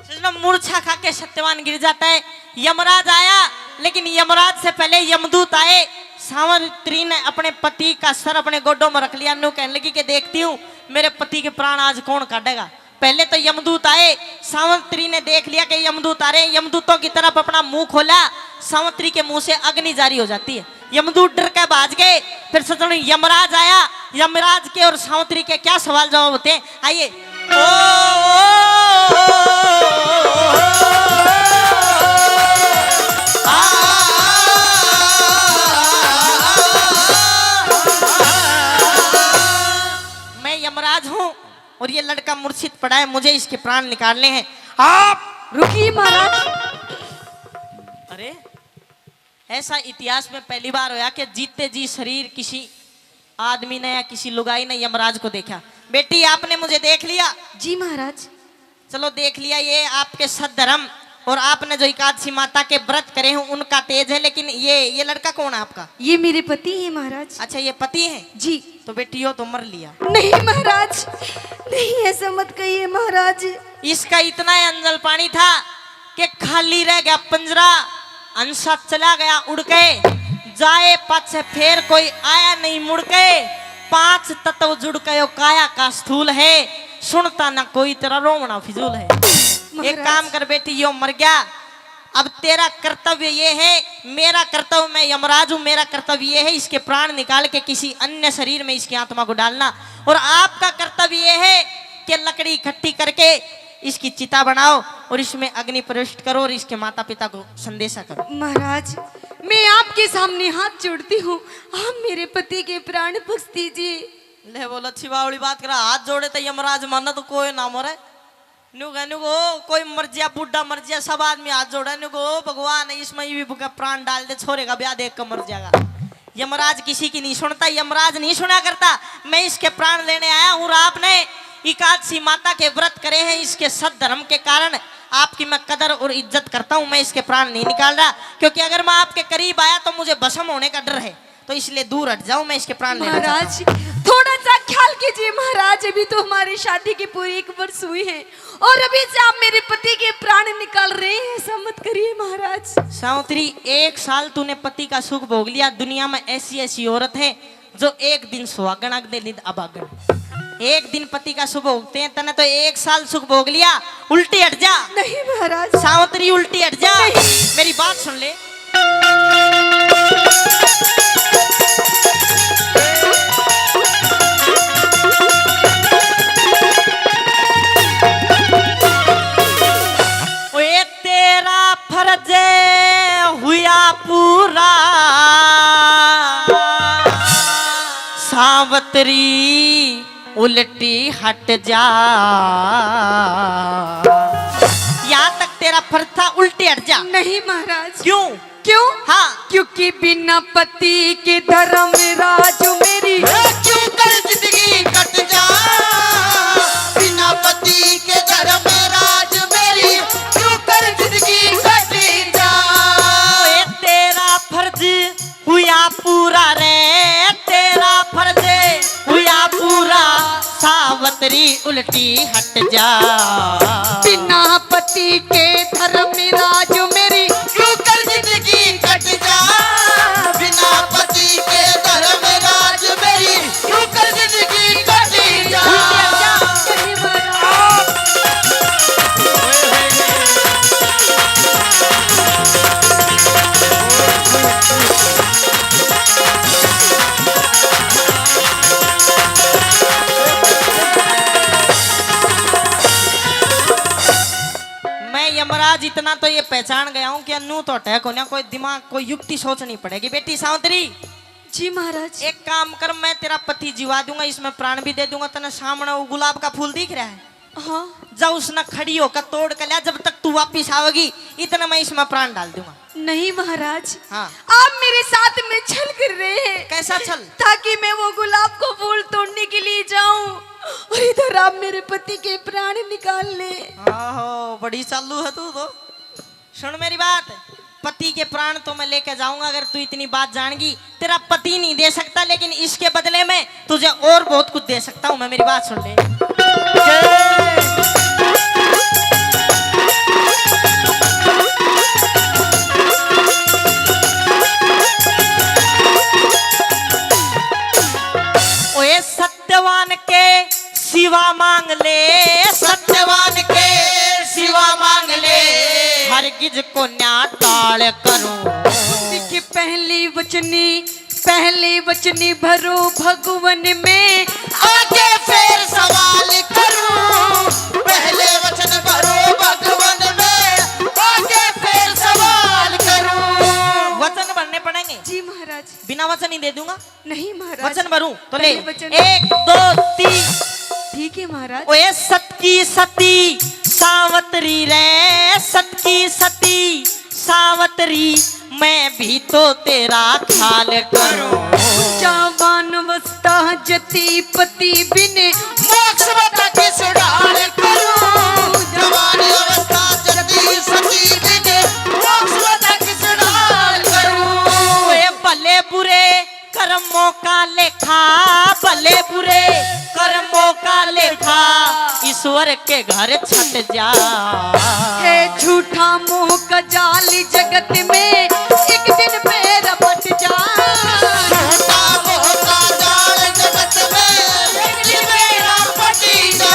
सज्जनों, मूर्छा खा के सत्यवान गिर जाता है। यमराज आया, लेकिन यमराज से पहले यमदूत आए। सावित्री ने अपने पति का सर अपने गोडों में रख लिया। न्यू कहने लगी कि देखती हूँ, मेरे पति के प्राण आज कौन काटेगा। पहले तो यमदूत आए, सावित्री ने देख लिया कि यमदूत आ रहे हैं। यमदूतों की तरफ अपना मुंह खोला, सावित्री के मुंह से अग्नि जारी हो जाती है। यमदूत डर के भाज गए। फिर सज्जनों, यमराज आया, यमराज के और सावित्री के क्या सवाल जवाब होते हैं, आइए। ओ, ओ, ओ, ओ, ओ, आ, मैं यमराज हूँ और ये लड़का मूर्छित पड़ा है, मुझे इसके प्राण निकालने हैं। आप रुकिए महाराज। अरे, ऐसा इतिहास में पहली बार होया कि जीते जी शरीर किसी आदमी ने या किसी लुगाई ने यमराज को देखा। बेटी, आपने मुझे देख लिया? जी महाराज। चलो, देख लिया, ये आपके सद्धर्म और आपने जो एकादशी माता के व्रत करे हैं, उनका तेज है, लेकिन ये, ये लड़का कौन है आपका? ये मेरे पति हैं महाराज। अच्छा, ये पति हैं? जी। तो बेटी, यो तो मर लिया। नहीं महाराज, नहीं, ऐसा मत कहिए महाराज। इसका इतना ही अंजल पानी था कि खाली रह गया पंजरा, हंसा चला गया उड़ के, जाए पाछे फेर कोई आया नहीं मुड़ के। पांच तत्व जुड़ के यो काया का स्थूल है, सुनता ना कोई तेरा रोवना फिजूल है। एक महाराज। काम कर बेटी, यो मर गया, अब तेरा कर्तव्य ये है, मेरा कर्तव्य, मैं यमराज हूँ, मेरा कर्तव्य ये है इसके प्राण निकाल के किसी अन्य शरीर में इसकी आत्मा को डालना, और आपका कर्तव्य ये है कि लकड़ी इकट्ठी करके इसकी चिता बनाओ और इसमें अग्नि प्रविष्ट करो और इसके माता पिता को संदेशा करो। महाराज, मैं आपके सामने हाथ जोड़ती हूँ, आप मेरे पति के प्राण बख्श दीजिए। ले बोल, अच्छी बावली बात करा, हाथ जोड़े तो यमराज माना तो कोई ना मरे। न्यू कह, न्यू को, कोई मर जिया, बूढ़ा मर जिया, सब आदमी हाथ जोड़े, न्यू को, "ओ भगवान, इसमें ये भी बुका प्राण डाल दे, छोरे का ब्याह देख कर मर जाएगा।" यमराज किसी की नहीं सुनता, यमराज नहीं सुना करता। मैं इसके प्राण लेने आया हूँ। और आपने एकादशी माता के व्रत करे हैं, इसके सद्धर्म के कारण आपकी मैं कदर और इज्जत करता हूँ। मैं इसके प्राण नहीं निकाल रहा, क्योंकि अगर मैं आपके करीब आया तो मुझे भस्म होने का डर है, तो इसलिए दूर हट जाओ, मैं इसके प्राण लेना चाहता हूँ। महाराज, थोड़ा सा ख्याल कीजिए महाराज, अभी तो हमारी शादी की पूरी एक वर्ष हुई है और अभी से आप मेरे पति के प्राण निकाल रहे हैं, ऐसा मत करिए महाराज। सावित्री, एक साल तूने पति का सुख भोग लिया। दुनिया में ऐसी ऐसी औरत है जो एक दिन सुहागण अगले दिन अभागण। एक दिन पति का सुख भोगते हैं, तने तो एक साल सुख भोग लिया, उल्टी हट जा। नहीं महाराज। सावित्री, उल्टी हट जा। नहीं। मेरी बात सुन ले। ओए, तेरा फर्ज हुआ पूरा, सावित्री उल्टी हट जा। यहाँ तक तेरा फर्ज था, उल्टी हट जा। नहीं महाराज। क्यों? क्यों? हाँ। क्योंकि बिना पति के धर्मराज मेरी, ए, क्यों कर जिंदगी कट जा। बिना पति के धर्मराज मेरी, क्यों कर जिंदगी कट जा। ए, तेरा फर्ज हुआ पूरा रे, तेरा फर्ज हुआ पूरा, सावित्री उल्टी हट जा। बिना पति के धर्मराज मेरी, क्यों कर जिंदगी कट जा। बिना पति के धर्मराज मेरी, क्यों कर जिंदगी कट जा। मैं यमराज इतना तो ये पहचान गया हूँ कि नू तो अटैक होने, कोई दिमाग, कोई युक्ति सोचनी पड़ेगी। बेटी सावित्री, जी महाराज। एक काम कर, मैं तेरा पति जीवा दूंगा, इसमें प्राण भी दे दूंगा। तने सामने वो गुलाब का फूल दिख रहा है? हाँ। जा, उसने खड़ी होकर तोड़ के लिया, जब तक तू वापिस आओगी, इतने में इसमें प्राण डाल दूंगा। नहीं महाराज, हाँ। आप मेरे साथ में छल कर रहे हैं। कैसा छल? ताकि मैं वो गुलाब को फूल तोड़ने के लिए जाऊं और इधर आप मेरे पति के प्राण निकाल ले। आहो, बड़ी चालू है तू तो। सुन मेरी बात, पति के प्राण तो मैं लेके जाऊंगा, अगर तू इतनी बात जान गई। तेरा पति नहीं दे सकता, लेकिन इसके बदले में तुझे और बहुत कुछ दे सकता हूँ मैं। मेरी बात सुन ले। ओए सत्यवान के सिवा मांग ले, सत्यवान के सिवा मांग ले, हरगिज को न्या टाल करूं। देख पहली वचनी, पहली वचनी भरो भगवन में, आगे फिर सवाल करूं। पहले वचन भरो भगवन में, आगे फिर सवाल करूं। वचन भरने पड़ेंगे। जी महाराज। बिना वचन ही दे दूंगा। नहीं महाराज। वचन भरूं तो ले। पहले वचन। एक, दो, तीन। ठीक है महाराज। ओए सत की सती सावतरी रे, सत की सती सावतरी, मैं भी तो तेरा ख्याल करूं। जवान अवस्था जती पति बिन, मोक्ष बता किस ढाल करूं। जवान अवस्था जती सती बिन, मोक्ष बता किस ढाल करूं। ओए भले बुरे कर्मों का लेखा, भले बुरे कर्मों का लेखा, ईश्वर के घर छट जा। है झूठा मोह का जाल जगत में, एक दिन पैर फट जा। झूठा मोह का जाल जगत में, एक दिन पैर फट जा।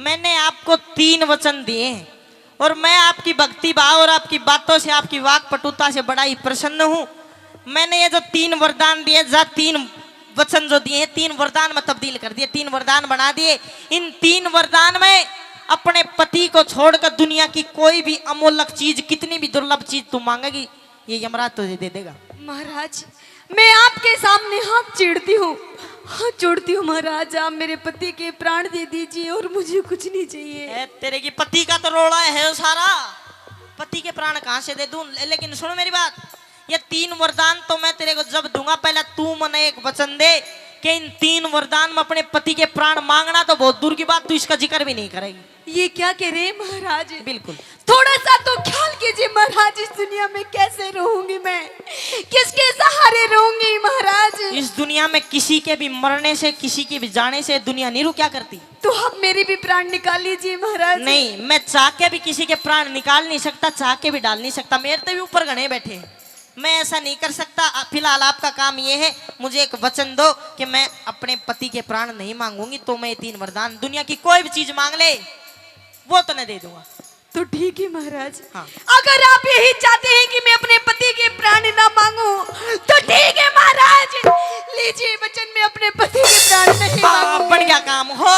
मैंने आपको तीन वचन दिए हैं और मैं आपकी भक्ति भाव और आपकी बातों से, आपकी वाक पटुता से बड़ा ही प्रसन्न हूँ। मैंने ये जो तीन वरदान दिए, जा तीन वचन जो दिए हैं, तीन वरदान में तब्दील कर दिए, तीन वरदान बना दिए। इन तीन वरदान में अपने पति को छोड़कर दुनिया की कोई भी अमूल्य चीज, कितनी भी दुर्लभ चीज तू मांगेगी, ये यमराज तुझे दे देगा। महाराज, मैं आपके सामने हाथ जोड़ती हूँ, हाथ जोड़ती हूँ महाराज, आप मेरे पति के प्राण दे दीजिए और मुझे कुछ नहीं चाहिए। ए, तेरे की पति का तो रोला है सारा, पति के प्राण कहाँ से दे दूं? ले-, लेकिन सुन मेरी बात, ये तीन वरदान तो मैं तेरे को जब दूंगा, पहले तू मने एक वचन दे कि इन तीन वरदान में अपने पति के प्राण मांगना तो बहुत दूर की बात, तू इसका जिक्र भी नहीं करेगी। ये क्या कह रहे हैं महाराज? बिल्कुल। थोड़ा सा तो ख्याल कीजिए महाराज, इस दुनिया में कैसे रहूंगी मैं, किसके सहारे रहूंगी महाराज? इस दुनिया में किसी के भी मरने से, किसी के भी जाने से दुनिया नहीं रुका करती। तो आप मेरी भी प्राण निकाल लीजिए महाराज। नहीं, मैं चाह के भी किसी के प्राण निकाल नहीं सकता, चाह के भी डाल नहीं सकता। मेरे से भी ऊपर घने बैठे हैं, मैं ऐसा नहीं कर सकता। आ, फिलहाल आपका काम ये है, मुझे एक वचन दो कि मैं अपने पति के प्राण नहीं मांगूंगी, तो मैं ये तीन वरदान, दुनिया की कोई भी चीज मांग ले, वो तो मैं दे दूंगा। तो ठीक है महाराज। हाँ। अगर आप यही चाहते हैं कि मैं अपने पति के प्राण ना मांगू, तो ठीक है महाराज, लीजिए वचन, मैं अपने पति के प्राण नहीं मांगू। बन गया काम हो।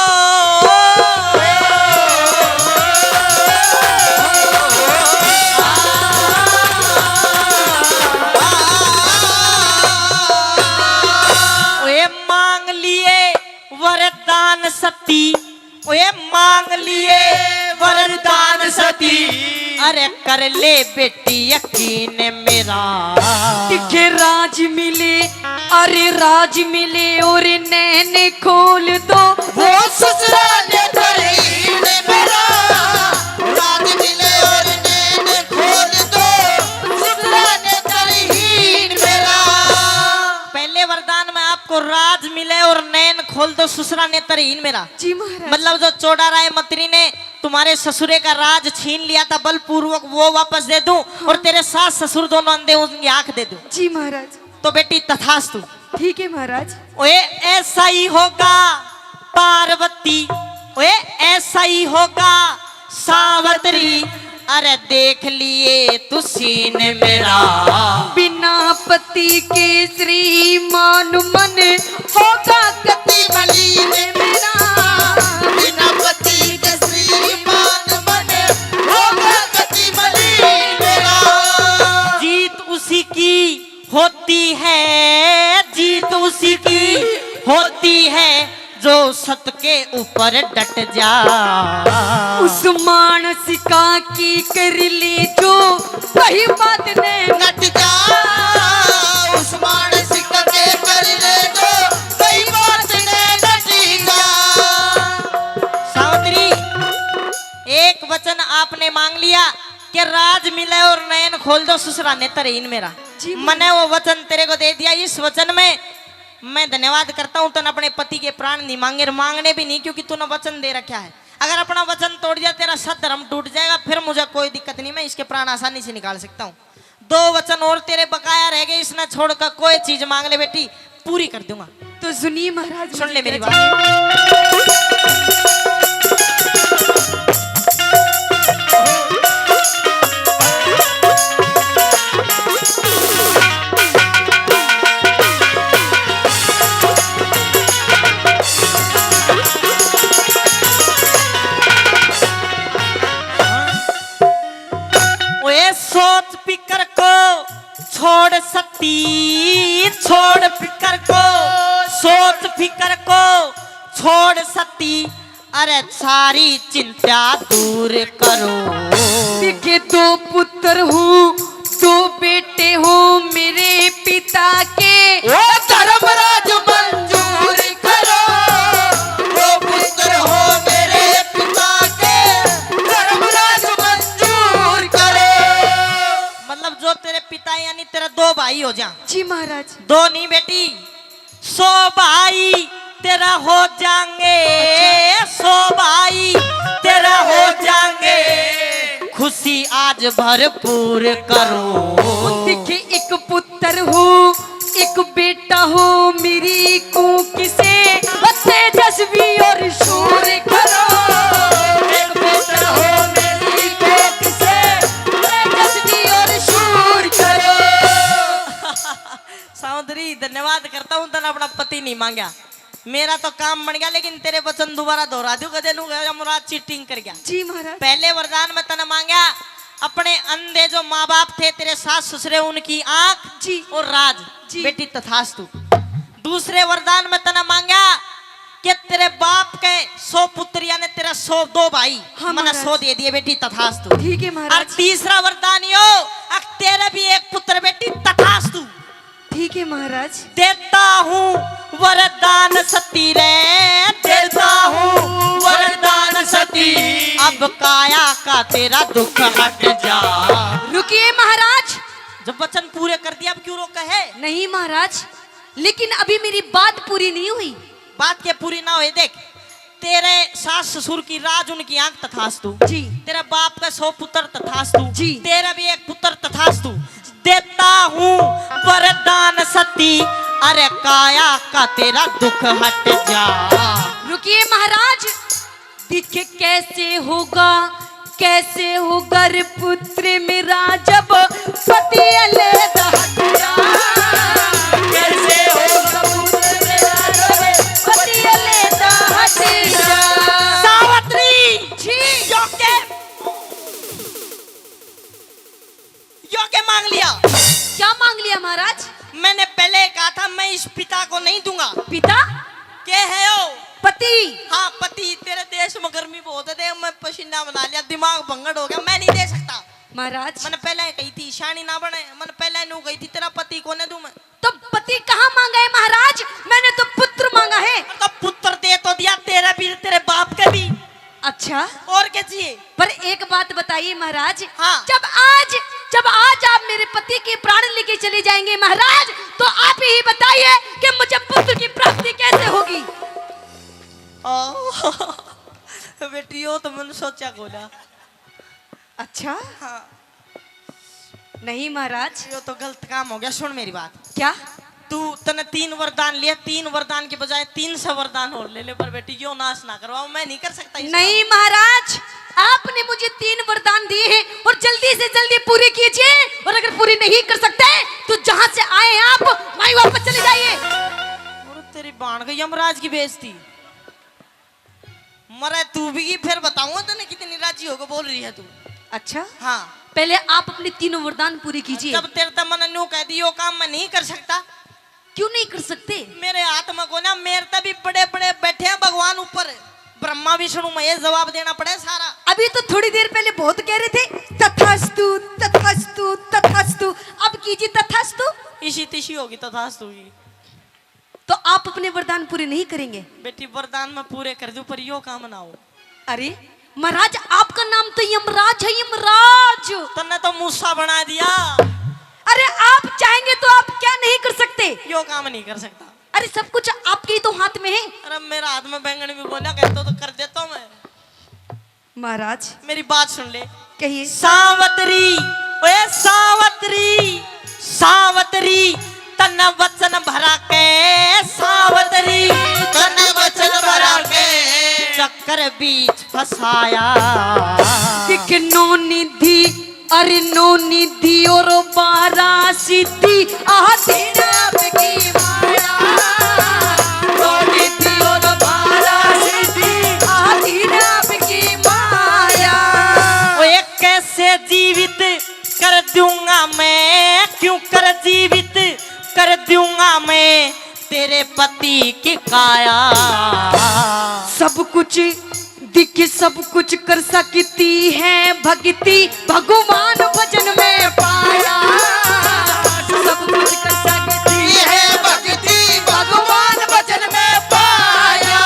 ओए मांग लिए वरदान सती, ओए मांग लिए वरदान सती, अरे कर ले बेटी यकीन मेरा। दिखे राज मिले, अरे राज मिले और नैन खोल दो। वो ससुरा ने तरहीन मेरा, राज मिले और नैन खोल दो, ससुरा ने तरहीन मेरा। पहले वरदान में आपको राज मिले और नैन खोल दो, ससुरा ने तरहीन मेरा। जी महाराज। मतलब जो चौड़ा राय मंत्री ने तुम्हारे ससुरे का राज छीन लिया था बलपूर्वक, वो वापस दे दूं, हाँ। और तेरे सास ससुर दोनों अंधे, उनकी आंख दे दूं। जी महाराज। तो बेटी तथास्तु। ठीक है महाराज। ओए ऐसा ही होगा पार्वती, ओए ऐसा ही होगा सावतरी, अरे देख लिए तू सीन मेरा। बिना पति के श्रीमान मन होगा कति मलिन मेरा। बिना पति के श्रीमान मन होगा कति मलिन मेरा। जीत उसी की होती है, जीत उसी की होती है जो सत के ऊपर डट जा। उस मानस का की कर ले जो कहीं बात ने नट जा। उस मानस का के कर ले जो कहीं बात ने नट जा। सावित्री, एक वचन आपने मांग लिया कि राज मिले और नैन खोल दो, ससुरा ने तरहीन मेरा। जी, मने वो वचन तेरे को दे दिया। इस वचन में मैं धन्यवाद करता हूँ, तूने अपने पति के प्राण नहीं मांगे, मांगने भी नहीं, क्योंकि तूने वचन दे रखा है। अगर अपना वचन तोड़ दिया, तेरा सत धर्म टूट जाएगा, फिर मुझे कोई दिक्कत नहीं, मैं इसके प्राण आसानी से निकाल सकता हूँ। दो वचन और तेरे बकाया रह गए, इसने छोड़कर कोई चीज मांग ले बेटी, पूरी कर दूंगा। तो सुनिए महाराज, सुन ले मेरी बात। ओए सोच फिकर को छोड़ सती, छोड़ फिकर को, सोच फिकर को छोड़ सती, अरे सारी चिंता दूर करो। देखे दो पुत्र हूँ, दो बेटे हो मेरे पिता के। ओ धर्मराज मंजूर करो, दो पुत्र हो मेरे पिता के, धर्मराज मंजूर करो। मतलब जो तेरे पिता यानी तेरा दो भाई हो जा। जी महाराज। दो नहीं बेटी, सौ भाई तेरा हो जाएंगे, अच्छा। सौ भाई तेरा हो जाएंगे, खुशी आज भरपूर करो। देखे एक पुत्र हो, एक बेटा हो मेरी कूक से, तेजस्वी और शूर करो। नहीं मांगा। मेरा तो काम बन गया, लेकिन तेरे वचन दोबारा दोहरा दूं, गधे नू गया, यमराज चीटिंग कर गया। जी महाराज। पहले वरदान मैं तने मांगा, अपने अंधे जो माँ बाप थे, तेरे सास ससुरे, उनकी आंख जी। और राज। जी। बेटी तथास्तु। दूसरे वरदान में तने मांगा कि तेरे बाप के सौ पुत्र, यानी तेरा सौ, दो भाई, हाँ, मैंने महाराज। सौ दे दिए बेटी, तथास्तु। ठीक है महाराज। और तीसरा वरदान यो, अक तेरे भी एक पुत्र बेटी, तथास्तु। ठीक है महाराज। देता हूँ वरदान सती रे, देता हूँ वरदान सती, अब काया का तेरा दुख हट जा। रुकिए महाराज। जब वचन पूरे कर दिया, अब क्यों रोका है? नहीं महाराज, लेकिन अभी मेरी बात पूरी नहीं हुई। बात के पूरी ना होए, देख, तेरे सास ससुर की राज, उनकी आंख, तथास्तु। जी। तेरे बाप का सौ पुत्र, तथास्तु। जी। तेरा भी एक पुत्र, तथास्तु। देता हूँ वरदान सती, अरे काया का तेरा दुख हट जा। रुकिए महाराज, दिख कैसे होगा, कैसे होगा रे पुत्र मेरा, जब पति अलग हट जा। कैसे होगा पुत्र मेरा, जब पति अलग हट जा। सावित्री, जी। यो के, यो के मांग लिया? क्या मांग लिया महाराज? मैंने पहले कहा था, मैं इस पिता को नहीं दूंगा। पिता? के है ओ? पति। हाँ, पति। तेरे देश में गर्मी बहुत है, देख, मैं पसीना बना लिया, दिमाग भंगड़ हो गया, मैं नहीं दे सकता। महाराज। मैंने पहले ही कही थी, शानी ना बने, मैंने पहले ही नू कही थी, तेरा पति को नहीं दूं मैं। तो पति कहाँ मांगा है महाराज? मैंने तो पुत्र मांगा है। तो पुत्र दे तो दिया, तेरा भी, तेरे बाप के भी। अच्छा। और क्या चाहिए? पर एक बात बताइए महाराज, हाँ। जब आज, जब आज आप मेरे पति के प्राण लेके चले जाएंगे महाराज, तो आप ही बताइए कि मुझे पुत्र की प्राप्ति कैसे होगी? ओ, बेटी, यो तो मैंने सोचा कोना। अच्छा? हाँ। नहीं महाराज। यो तो गलत काम हो गया, सुन मेरी बात। क्या? तू, तने तीन वरदान लिए, तीन वरदान के बजाय तीन सौ वरदान और ले ले, पर बेटी, यो नाश ना करवाओ, मैं नहीं कर सकता इसका। नहीं महाराज, आपने मुझे तीन वरदान दिए हैं और जल्दी से जल्दी पूरे कीजिए, और अगर पूरी नहीं कर सकते तो जहां से आए हैं आप, वहीं वापस चले जाइए। और तेरी बाण गई यमराज की बेइज्जती। मरे तू भी, फिर बताऊंगा तने कितनी राजी होकर बोल रही है तू। अच्छा? हाँ। पहले आप अपने तीनों वरदान पूरे कीजिए। जब तेरे तक मैंने न्यू कह दी, यो काम मैं नहीं कर सकता। क्यों नहीं कर सकते? मेरे हाथ में कोना, मेरे तक भी बड़े बड़े बैठे हैं भगवान ऊपर, ब्रह्मा विष्णु महेश, जवाब देना पड़े सारा। अभी तो थोड़ी देर पहले बहुत कह रहे थे, "तथास्तु, तथास्तु, तथास्तु।" अब कीजिए तथास्तु। इसी तिशी होगी तथास्तु की। तो आप अपने वरदान पूरे नहीं करेंगे? बेटी, वरदान मैं पूरे कर दूं, पर यो काम ना हो। अरे महाराज, आपका नाम तो यमराज है, यमराज। तन्ने तो मूसा बना दिया। अरे, आप चाहेंगे तो आप क्या नहीं कर सकते? यो काम नहीं कर सकता। अरे, सब कुछ आपके ही तो हाथ में है। अरे, मेरा हाथ में बैंगन भी कोना, कहता तो कर देता हूँ मैं। महाराज। मेरी बात सुन ले। कहिए। सावतरी, ओए सावतरी, सावतरी, तन्ने वचन भरा के, सावतरी, तन्ने वचन भरा के, चक्कर बीच फंसाया। दिख नौ निधि, अरे नौ निधि और बारह सिद्धि, आधी आपकी माया। नौ निधि और बारह सिद्धि, आधी आपकी माया। ओ, एक कैसे जीवित कर दूंगा मैं, क्यों कर जीवित कर दूंगा मैं तेरे पति की काया। सब कुछ दिख, सब कुछ कर सकती है भक्ति, भगवान भजन में पाया। सब कुछ कर सकती है भक्ति, भगवान भजन में पाया।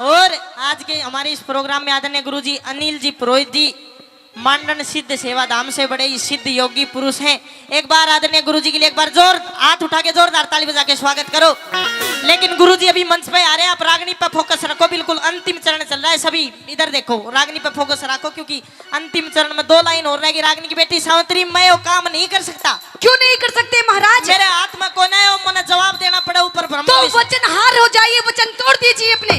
और आज के हमारे इस प्रोग्राम में आदरणीय गुरुजी अनिल जी पुरोहित जी, मांडन सिद्ध सेवा धाम से बड़े ही सिद्ध योगी पुरुष हैं। एक बार आदरणीय गुरुजी के लिए एक बार जोर, हाथ उठा के जोरदार ताली बजा के स्वागत करो। लेकिन गुरुजी अभी मंच पे आ रहे हैं, आप रागनी पे फोकस रखो, बिल्कुल अंतिम चरण चल रहा है। सभी इधर देखो, रागनी पे फोकस रखो, क्योंकि अंतिम चरण में दो लाइन और रहेगी। रागनी की बेटी सावित्री, मैं वो काम नहीं कर सकता। क्यों नहीं कर सकते महाराज? मेरे हाथ में कोना है, वो मने जवाब देना पड़े ऊपर ब्रह्मा तो विष्णु। वचन हार हो जाइए, वचन तोड़ दीजिए अपने।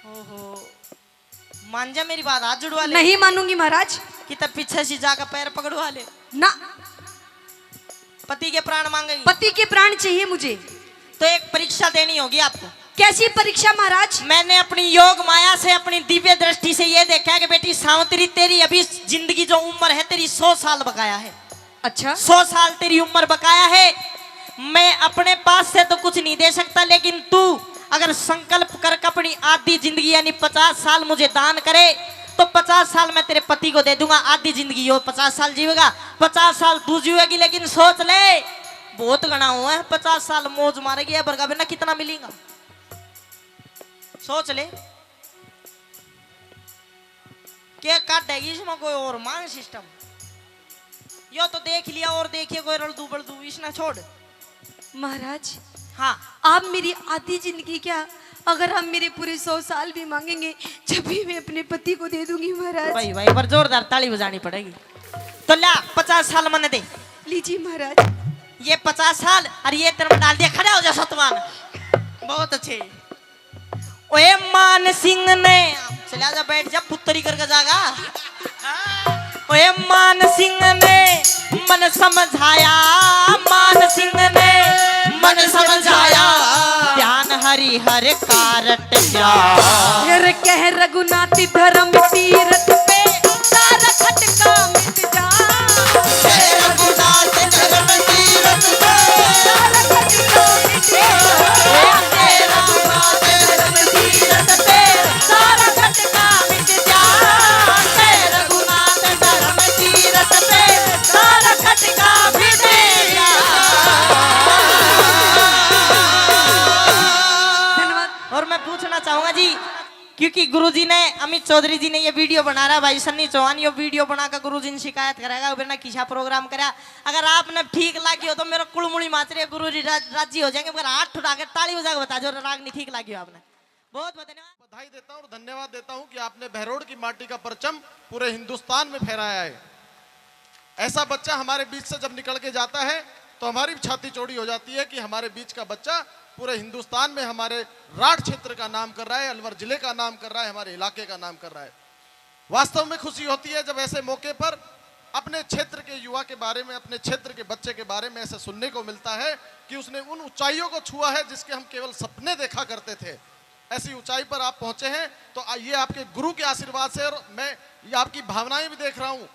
ओहो। मान जा मेरी बात, हाथ जुड़वा ले। नहीं मानूंगी महाराज। कितना पीछे से जाकर पैर पकड़वा ले। ना। पति के प्राण मांगेगी? पति के प्राण चाहिए मुझे। तो एक परीक्षा देनी होगी आपको। कैसी परीक्षा महाराज? मैंने अपनी योग माया से, अपनी दिव्य दृष्टि से ये देखा है कि बेटी सावित्री, तेरी अभी जिंदगी जो उम्र है, तेरी सौ साल बकाया है। अच्छा। सौ साल तेरी उम्र बकाया है। मैं अपने पास से तो कुछ नहीं दे सकता, लेकिन तू अगर संकल्प करके अपनी आधी जिंदगी यानी पचास साल मुझे दान करे, तो पचास साल मैं तेरे पति को दे दूंगा, आधी जिंदगी वो पचास साल जीवेगा, पचास साल तू जीवेगी। लेकिन सोच ले, बहुत घना हुआ है, पचास साल मौज मारेगी, ये बरगा बिना कितना मिलेगा? सोच ले। के काटेगी इसमें कोई और मांग सिस्टम? यो तो देख लिया और देखिए कोई रलदू बलदू, इसने छोड़। महाराज, हाँ। आप मेरी आधी जिंदगी क्या, अगर आप मेरे पूरे सौ साल भी मांगेंगे, जब भी मैं अपने पति को दे दूंगी महाराज। भाई, भाई, पर जोरदार ताली बजानी पड़ेगी। तो ला, पचास साल मने दे। लीजिए महाराज। ये पचास साल और ये तेरे में डाल दिया, खड़ा हो जा सतवान। बहुत अच्छे। ओए मान सिंह ने, चला जा, बैठ जा, पुत्तरी करके जागा। ओए मान सिंह ने मन समझाया, मान सिंह ने मन समझाया, ध्यान हरि हर कारट जा। फिर कह रघुनाथ धर्म तीरथ पे, सारा खटका मिट जा। कह रघुनाथ धर्म तीरथ पे, सारा खटका मिट जा। कह रघुनाथ धर्म तीरथ पे, सारा खटका मिट जा। कह रघुनाथ धर्म तीरथ पे, सारा खटका मिट जा। धन्यवाद। और मैं पूछना चाहूंगा जी, क्योंकि गुरुजी ने, अमित चौधरी जी ने ये वीडियो बना रहा है, भाई सन्नी चौहान, ये वीडियो बना के गुरुजी ने शिकायत करेगा, बेटा किसा प्रोग्राम करा। अगर आपने ठीक लागी हो तो मेरा कुलमुड़ी माच रही है, गुरुजी राज-, राजी हो जाएंगे, मगर हाथ उठा के ताली बजा के बता जो रागनी ठीक लागी हो आपने। बहुत बहुत धन्यवाद। बधाई देता हूँ और धन्यवाद देता हूँ कि आपने बहरोड की माटी का परचम पूरे हिंदुस्तान में फहराया है। ऐसा बच्चा हमारे बीच से जब निकल के जाता है तो हमारी भी छाती चौड़ी हो जाती है कि हमारे बीच का बच्चा पूरे हिंदुस्तान में, हमारे राठ क्षेत्र का नाम कर रहा है, अलवर जिले का नाम कर रहा है, हमारे इलाके का नाम कर रहा है। वास्तव में खुशी होती है जब ऐसे मौके पर अपने क्षेत्र के युवा के बारे में, अपने क्षेत्र के बच्चे के बारे में ऐसे सुनने को मिलता है कि उसने उन ऊंचाइयों को छुआ है जिसके हम केवल सपने देखा करते थे। ऐसी ऊंचाई पर आप पहुंचे हैं, तो आ-, ये आपके गुरु के आशीर्वाद से, और मैं ये आपकी भावनाएं भी देख रहा हूं,